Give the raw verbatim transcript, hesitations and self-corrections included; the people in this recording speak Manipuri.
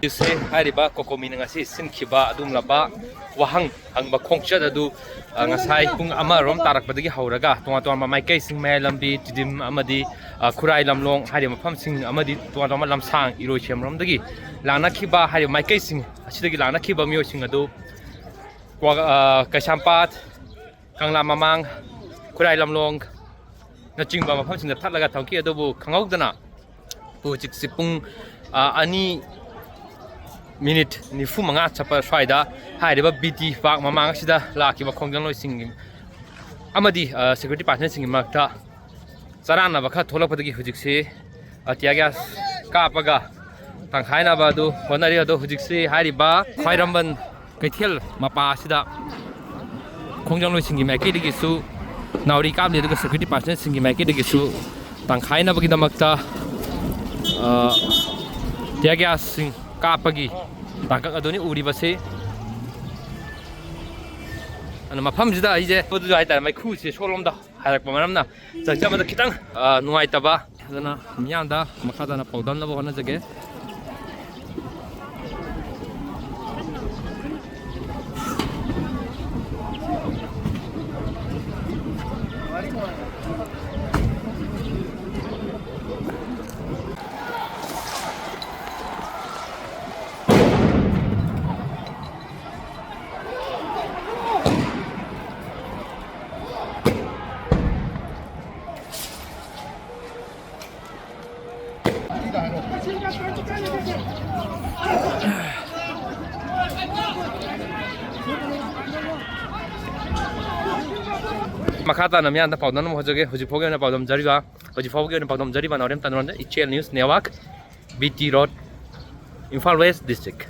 ꯁꯦ ꯍꯥꯏꯔꯤꯕ ꯀꯣꯀꯣꯃꯤꯅ ꯉꯁꯤ ꯁꯤꯟꯈꯤꯕ ꯑꯗꯨꯒꯨꯝꯂꯕ ꯋꯥꯍꯪ ꯍꯪꯕ ꯈꯣꯡꯆꯠ ꯑꯗꯨ, ꯑ, ꯉꯁꯥꯏ ꯄꯨꯡ ꯑꯃꯔꯣꯝ ꯇꯥꯔꯛꯄꯗꯒꯤ ꯍꯧꯔꯒ ꯇꯣꯉꯥꯟ ꯇꯣꯉꯥꯟꯕ ꯃꯥꯏꯀꯩꯁꯤꯡ, ꯃꯌꯥꯏ ꯂꯝꯕꯤ, ꯇꯤꯗꯤꯝ ꯑꯃꯗꯤ, ꯑ, ꯈꯨꯔꯥꯏ ꯂꯝꯂꯣꯡ ꯍꯥꯏꯔꯤꯕ ꯃꯐꯝꯁꯤꯡ ꯑꯃꯗꯤ ꯇꯣꯉꯥꯟ ꯇꯣꯉꯥꯟꯕ ꯂꯝꯁꯥꯡ ꯏꯔꯣꯏꯁꯦꯝꯔꯣꯝꯗꯒꯤ ꯂꯥꯛꯅꯈꯤꯕ ꯍꯥꯏꯔꯤꯕ ꯃꯥꯏꯀꯩꯁꯤꯡ ꯑꯁꯤꯗꯒꯤ ꯂꯥꯛꯅꯈꯤꯕ ꯃꯤꯑꯣꯏꯁꯤꯡ ꯑꯗꯨ ꯀ꯭ꯋꯥ-, ꯑ, ꯀꯩꯁꯥꯝꯄꯥꯠ, ꯀꯪꯂꯥ ꯃꯃꯥꯡ, ꯈꯨꯔꯥꯏ ꯂꯝꯂꯣꯡ ꯅꯆꯤꯡꯕ ꯃꯐꯝꯁꯤꯡꯗ ꯊꯠꯂꯒ ꯊꯝꯈꯤ꯫ ꯑꯗꯨꯕꯨ ꯈꯪꯍꯧꯗꯅ ꯍꯧꯖꯤꯛꯁꯤ ꯄꯨꯡ, ꯑ, ꯑꯅꯤ ꯃꯤꯅꯤꯠ ꯅꯤꯐꯨ ꯃꯉꯥ ꯆꯠꯄ ꯁ꯭ꯋꯥꯏꯗ ꯍꯥꯏꯔꯤꯕ ꯕꯤ ꯇꯤ ꯄꯥꯔꯛ ꯃꯃꯥꯡ ꯑꯁꯤꯗ ꯂꯥꯛꯈꯤꯕ ꯈꯣꯡꯖꯪꯂꯣꯏꯁꯤꯡꯒꯤ ꯑꯃꯗꯤ, ꯑ, ꯁꯦꯀ꯭ꯌꯨꯔꯤꯇꯤ ꯄꯥꯔꯁꯟꯁꯤꯡꯒꯤ ꯃꯔꯛꯇ ꯆꯔꯥꯡꯅꯕ ꯈꯔ ꯊꯣꯛꯂꯛꯄꯗꯒꯤ ꯍꯧꯖꯤꯛꯁꯤ, ꯑ, tear gas ꯀꯥꯞꯄꯒ ꯇꯪꯈꯥꯏꯅꯕ ꯑꯗꯨ ꯍꯣꯠꯅꯔꯤ꯫ ꯑꯗꯣ ꯍꯧꯖꯤꯛꯁꯤ ꯍꯥꯏꯔꯤꯕ ꯈ꯭ꯋꯥꯏꯔꯝꯕꯟ ꯀꯩꯊꯦꯜ ꯃꯄꯥ ꯑꯁꯤꯗ ꯈꯣꯡꯖꯪꯂꯣꯏꯁꯤꯡꯒꯤ ꯃꯥꯏꯀꯩꯗꯒꯤꯁꯨ ꯅꯥꯎꯔꯤ ꯀꯥꯞꯂꯤ, ꯑꯗꯨꯒ ꯁꯦꯀ꯭ꯌꯨꯔꯤꯇꯤ ꯄꯥꯔꯁꯟꯁꯤꯡꯒꯤ ꯃꯥꯏꯀꯩꯗꯒꯤꯁꯨ ꯇꯪꯈꯥꯏꯅꯕꯒꯤꯗꯃꯛꯇ, ꯑ, tear gasꯁꯤꯡ ꯀꯥꯞꯄꯒꯤ ꯇꯥꯡꯀꯛ ꯑꯗꯨꯅꯤ ꯎꯔꯤꯕꯁꯤ꯫ ꯑꯗꯨꯅ ꯃꯐꯝꯁꯤꯗ ꯑꯩꯁꯦ ꯄꯣꯠꯇꯨꯁꯨ ꯍꯥꯏꯇꯥꯔꯦ, ꯃꯩꯈꯨꯁꯦ ꯁꯣꯝꯂꯣꯝꯗ ꯍꯥꯏꯔꯛꯄ ꯃꯔꯝꯅ ꯆꯪꯖꯕꯗ ꯈꯤꯇꯪ, ꯑ, ꯅꯨꯡꯉꯥꯏꯇꯕ꯫ ꯑꯗꯨꯅ ꯃꯤꯌꯥꯝꯗ ꯃꯈꯥ ꯇꯥꯅ ꯄꯥꯎꯗꯝꯅꯕ ꯍꯣꯠꯅꯖꯒꯦ꯫ ꯃꯈꯥ ꯇꯥꯅ ꯃꯤꯌꯥꯝꯗ ꯄꯥꯎꯗꯝꯅꯕ ꯍꯣꯠꯅꯖꯒꯦ꯫ ꯍꯧꯖꯤꯛ ꯐꯥꯎꯒꯤ ꯑꯣꯏꯅ ꯄꯥꯎꯗꯝꯖꯔꯤꯕ, ꯍꯧꯖꯤꯛ ꯐꯥꯎꯒꯤ ꯑꯣꯏꯅ ꯄꯥꯎꯗꯝꯖꯔꯤꯕ ꯅꯥꯎꯔꯦꯝ ꯇꯅꯣꯟꯗ, Ichel news network, B T road, Imphal west district.